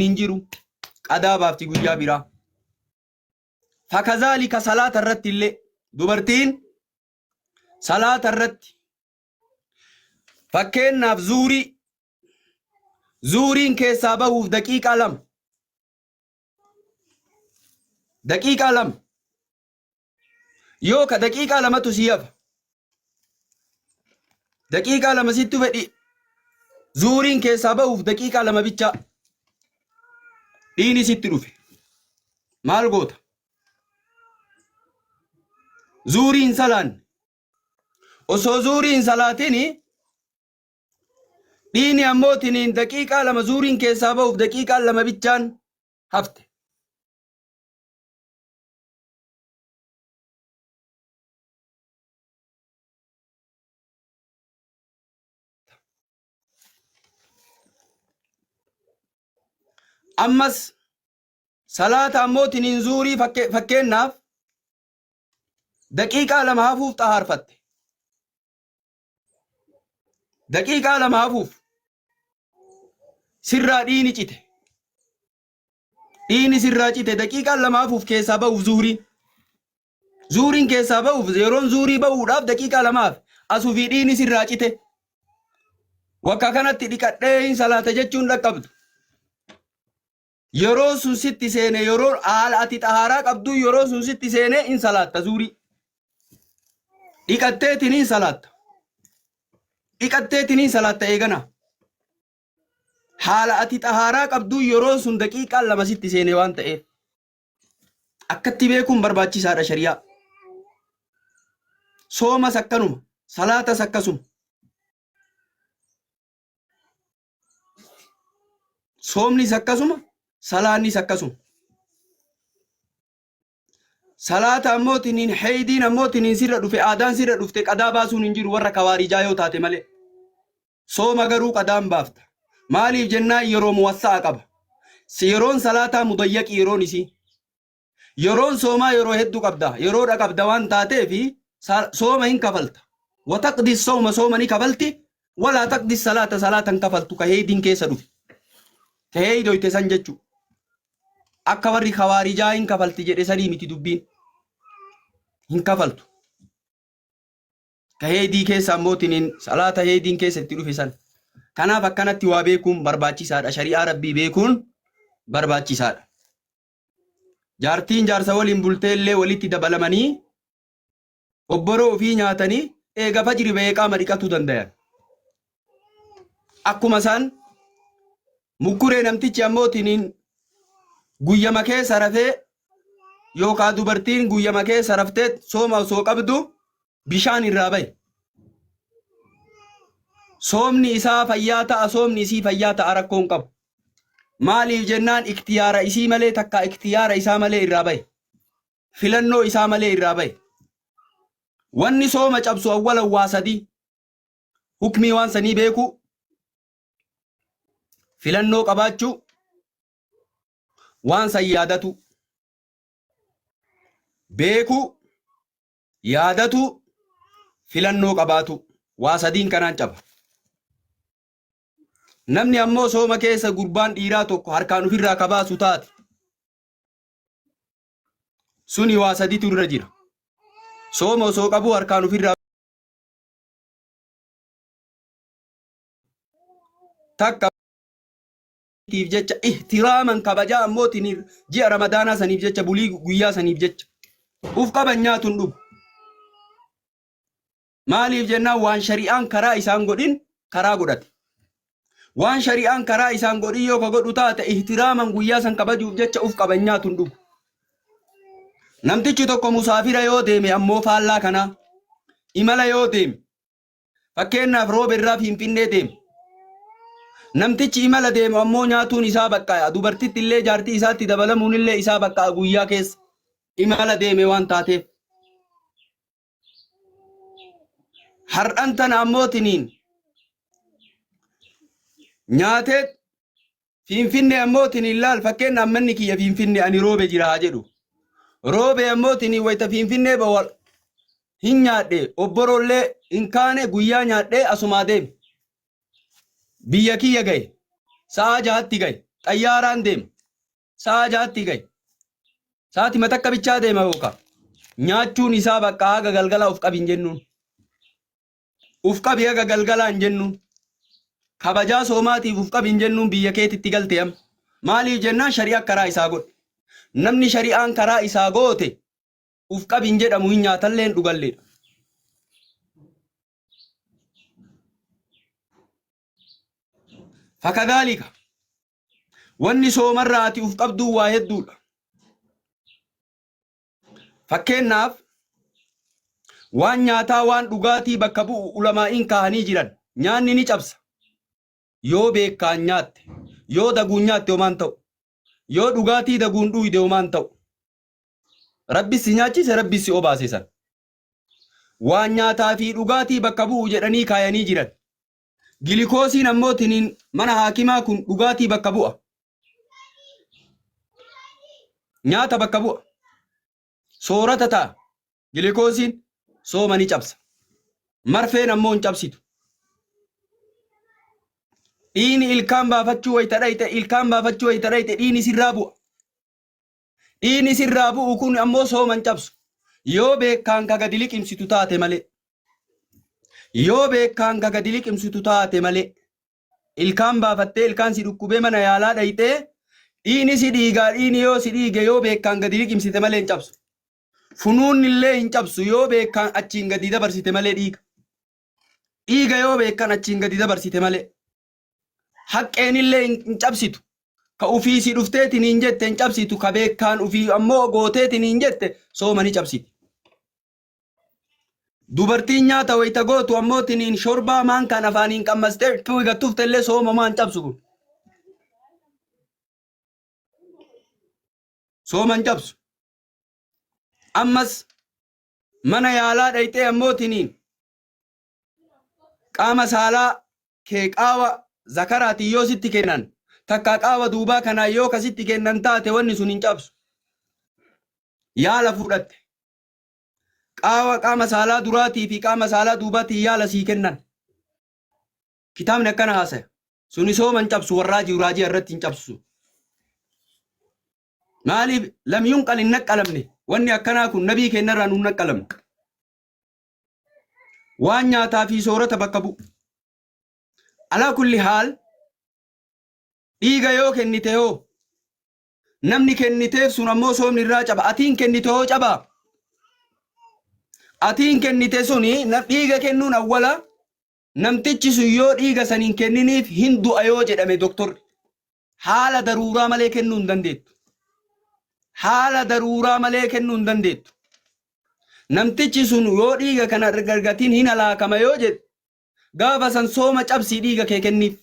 hin jiru. Qadaa baafti guyyaa biraa. Fakazaalika salaata irratti illee dubartiin salaata irratti fakkeenyaaf zuurii zuuriin keessaa bahuuf daqiiqaa 2 daqiiqaa 2 yoo ka daqiiqaa lamatu sii hafa daqiiqaa 2 sittu fedhi zuuriin keessaa bahuuf daqiiqaa 2 bichaa dhiini sitti dhufe maal goota zuuriin salaanne osoo zuuriin salaatini dhiini ammoo tiniin daqiiqaa 2 zuuriin keessaa bahuuf daqiiqaa 2 bichaan hafte. Ammas salaata ammoo tiniin zuurii fakkeennaaf daqiiqaa 2 hafuuf xahaarfatte. Daqiiqaa 2 hafuuf sirraa dhiini cite. Dhiini sirraa cite daqiiqaan 2 hafuuf keessaa ba'uuf zuhriin. Zuhriin keessaa ba'uuf yeroon zuhrii ba'uudhaaf daqiiqaa 2 hafe. Asufii dhiini sirraa cite. Wakka kanatti dhiqadhee hin salaata jechuun dhaqqabdu. Yeroo sun sitti seene yeroo haala ati xahaaraa qabdu yeroo sun sitti seene hin salaatta zuhrii. Dhiqatteetiin hin salaatta. Dhiqatteetiin hin salaatta eegana. Haala ati xahaaraa qabduu yeroon sun daqiiqaan 2 sitti seene waan ta'eef. Akkatti beekuun barbaachisaadha shari'aa. Soomas akkanuma, salaatas akkasuma. Soomnis akkasuma, salaannis akkasuma. Salaata ammoo tiniin heeydiin ammoo tiniin sirra dhufe aadaan sirra dhufte qadaa baasuun hin jiru warra kawaarijaa yoo taate malee. Sooma garuu qadaan baafta. Maaliif jennaan yeroo muwassa'a qaba. Yeroon salaataa mudayyaqi yeroon isii. Yeroon soomaa yeroo hedduu qabda. Yeroodha qabda waan taateef sooma hin kafalta. Wataqdi sooma sooma ni kafalti. Walaa taqdi salaata salaata hin kafaltu ka heeydiin keessa dhufe. Ka heeydoyte san jechuu. Akka warri kawaarijaa hin kafalti jedhe sanii miti dubbiin. Hin kafaltu. Ka heeydii keessa ammoo tiniin salaata heeydiin keessa itti dhufe san. Kanaaf akkanatti waa beekuun barbaachisaadha. Shari'aa Rabbii beekuun barbaachisaadha. Jaartiin jaarsa waliin bultee illee walitti dabalamanii obboroo ofii nyaatanii eega fajri bahee qaama dhiqatuu dandayan. Akkuma isaan mukkuree namtichi ammoo tiniin guyyama keessa rafee yookaa dubartiin guyyama keessa raftee sooma osoo qabdu bishaan irraa bahe. Soomni isaa fayyaa ta'a, soomni isii fayyaa ta'a rakkoo hin qabu. Maaliif jennaan iktiyaara isii malee takkaa iktiyaara isaa malee irraa bahe. Filannoo isaa malee irraa bahe. Wanni sooma cabsu awwalan waa sadii. Hukmii waan sanii beekuu, filannoo qabaachuu, waan san yaadatuu. Beekuu, yaadatuu, filannoo qabaatuu. Waa sadiin kanaan caba. Namni ammoo sooma keessa gurbaan dhiiraa tokko harkaan ofirraa ka baasu taate. Suni waa saditu irra jira. Sooma osoo qabuu harkaan ofirraa takka tiif jecha ihtiraaman kabajaa ammoo tiniif ji'a ramadaanaa saniif jecha bulii guyyaa saniif jecha uf qaban nyaatu hin dhugu. Maaliif jennaan waan shari'aan karaa isaan godhin karaa godhate. Waan shari'aan karaa isaan godhin yoo ka godhu taate ihtiraaman guyyaa san kabajuuf jecha uf qaban nyaatu hin dhugu. Namtichi tokko musaafira yoo deeme ammoo faallaa kanaa imala yoo deeme fakkeenyaaf rooba irraa Finfinnee deeme. Namtichi imala deemu ammoo nyaatuun isaa baqqa'a. Dubartitti illee jaartii isaatti dabalamuun illee isaa baqqa'a guyyaa keessa imala deeme waan taateef. Har'an tana ammoo tiniin nyaatee Finfinnee ammoo tiniin laal fakkeenyaaf manni kiyya Finfinnee ani roobe jira haa jedhu. Roobe ammoo tiniin wayita Finfinnee bahu hin nyaadhe obborollee hin kaane guyyaa nyaadhee asumaa deeme. Biyya kiyya gahe sa'aa 6tti gahe. Xayyaaraan deema. Sa'a 6tti gahe. Sa'aatima takka bichaa deema yookaa. Nyaachuun isaa bakka haga galgalaa uf qabi hin jennuun. Uf qabi haga galgalaa hin jennuun. Kabajaa soomaatiif uf qabi hin jennuun biyya keetitti galte amma. Maaliif jennaan shari'a karaa isaa godhe. Namni shari'aan karaa isaa goote uf qabi hin jedhamu hin nyaatallee hin dhugalleedha. Fakadhaalika wanni soomarraa ati uf qabduu waa hedduudha. Fakkeenyaaf waan nyaataa waan dhugaatii bakka bu'u ulamaa'iin kaahanii jiran nyaanni ni cabsa. Yoo beekaan nyaatte yoo daguun nyaatte homaan ta'u yoo dhugaatii daguun dhuyde homaan ta'u. Rabbi si nyaachise rabbi si obaase san. Waan nyaataa fi dhugaatii bakka bu'u jedhanii kaayanii jiran. Gilikoosiin ammoo tiniin mana haakimaa kun dhugaatii bakka bu'a. Nyaata bakka bu'a. Soorata ta'a. Gilikoosiin sooma ni cabsa. Marfeen ammoo hin cabsitu. Dhiini ilkaan baafachuu wayita dhayxe ilkaan baafachuu wayita dhayxe dhiini sirraa bu'a. Dhiigni sirraa bu'u kun ammoo sooma hin cabsu. Yoo beekaan ka gadi liqimsitu taate malee. Yoo beekaan ka gadi liqimsitu taate malee. Ilkaan baafattee ilkaan si dhukkubee mana yaalaa dhayxee dhiigni si dhiigaa dhiigni yoo si dhiige yoo beekaan gadi liqimsite malee hin cabsu. Funuunni illee hin cabsu yoo beekaan achiin gadi dabarsite malee dhiiga. Dhiiga yoo beekaan achiin gadi dabarsite malee. Haqqeen illee hin cabsitu. Ka ufii si dhufteetiin hin jette hin cabsitu. Ka beekaan ufii ammoo gooteetiin hin jette sooma ni cabsiti. Dubartiin nyaata wayita gootu ammoo tiniin shorbaa maan kan afaaniin qammastee gattuufte illee sooma maan cabsu kun. Sooma hin cabsu. Ammas mana yaalaa dhayxee ammoo tiniin qaama saalaa kee qaawa zakaraatiin yoo sitti kennan takka qaawa duubaa kanaan yoo ka sitti kennan taate wanni sun hin cabsu. Yaala fudhatte. Qaawa qaama saalaa duraatii fi qaama saalaa duubaatiin yaala sii kennan. Kitaabni akkana haasaya. Suni sooma hin cabsu warraa jiru raajii irratti hin cabsu. Maaliif lam yunqal hin naqqalamne wanni akkanaa kun nabii keenyarraa nu hin naqqalamne. Waan nyaataa fi soorata bakka bu'u. Alaa kulli haal dhiiga yoo kennite hoo namni kenniteef sun ammoo soomni irraa caba. Atiin kennite hoo cabaa? Atiin kennite suni dhiiga kennuun awwala namtichi sun yoo dhiiga san hin kenniniif hin du'a yoo jedhame doktorri haala daruuraa malee kennuu hin dandeettu. Haala daruuraa malee kennuu hin dandeettu. Namtichi sun yoo dhiiga kana argatiin hin halaakama yoo jedhe gaafa san sooma cabsii dhiiga kee kenniif.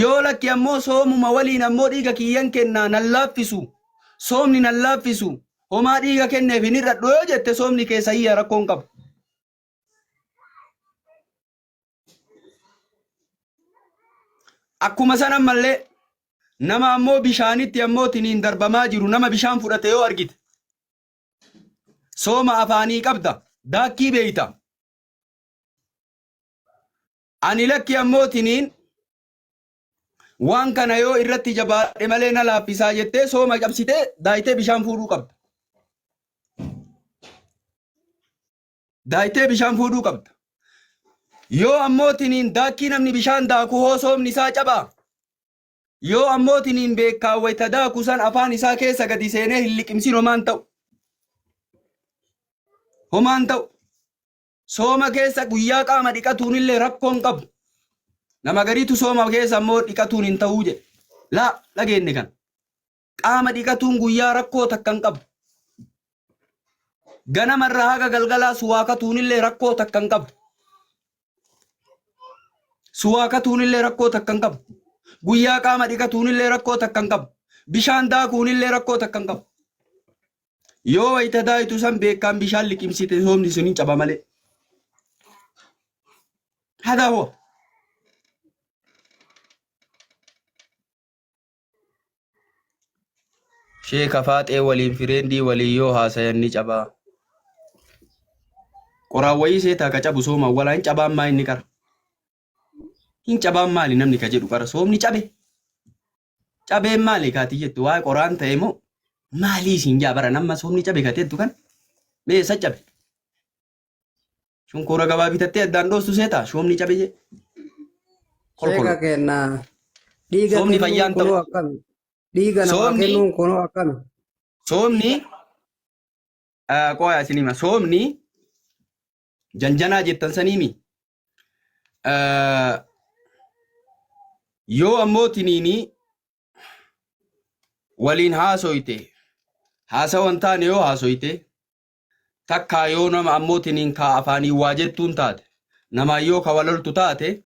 Yoo lakki ammoo soomuma waliin ammoo dhiiga kiyyan kennaa nan laaffisu soomni nan laaffisu homaa dhiiga kenneef hin hir'adhu yoo jette soomni kee sahiha rakkoo hin qabu. Akkuma san ammallee nama ammoo bishaanitti ammoo tiniin darbamaa jiru nama bishaan fudhate yoo argite sooma afaanii qabda daakkii beeyta. Ani lakki ammoo tiniin waan kana yoo irratti jabaadhe malee na laaffisaa jettee sooma cabsitee daayitee bishaan fuudhuu qabda. Daayitee bishaan fuudhuu qabda. Yoo ammoo tiniin daakkii namni bishaan daaku hoo soomni isaa cabaa? Yoo ammoo tiniin beekaan wayta daaku san afaan isaa keessa gadi seenee hin liqimsin homaan ta'u. Homaan ta'u. Sooma keessa guyyaa qaama dhiqatuun illee rakkoo hin qabu. Nama gariitu sooma keessa ammoo dhiqatuun hin ta'uu jedhe. Laa dhageenne kan. Qaama dhiqatuun guyyaa rakkoo takka hin qabu. Ganamarraa haga galgalaa suwaakatuun illee rakkoo takka hin qabu. Suwaakatuun illee rakkoo takka hin qabu. Guyyaa qaama dhiqatuun illee rakkoo takka hin qabu. Bishaan daakuun illee rakkoo takka hin qabu. Yoo wayita daayitu san beekaan bishaan liqimsite soomni sun hin caba malee. Hadaa hoo. Sheeka faaxee waliin fireendii waliin yoo haasayan ni cabaa. Qoraan wayii seetaa ka cabu sooma walaa hin cabaan maa inni qara. Hin cabaan maali namni ka jedhu qara soomni cabe. Cabeen maali kaati jettu waa'ee qoraan ta'e moo maalii isin jaa bara nama soomni cabe kateettu kan mee eessa cabe? Shunkoora gabaa bitattee addaan dhoostu seeta soomni cabe jee. Sheeka Kolkolo. kenna dhiiga Soomni kennuun fayyaan ta'u. kunoo akkami? Dhiiga namaa Soomni kennuun kunoo akkami? soomni qoyaa isin hima soomni janjanaa jettan saniimi. Yoo ammoo tiniini waliin haasoyte haasawa hin taane yoo haasoyte takkaa yoo nama ammoo tiniin kaa afaanii waa jettuun taate namaan yoo ka waloltu taate.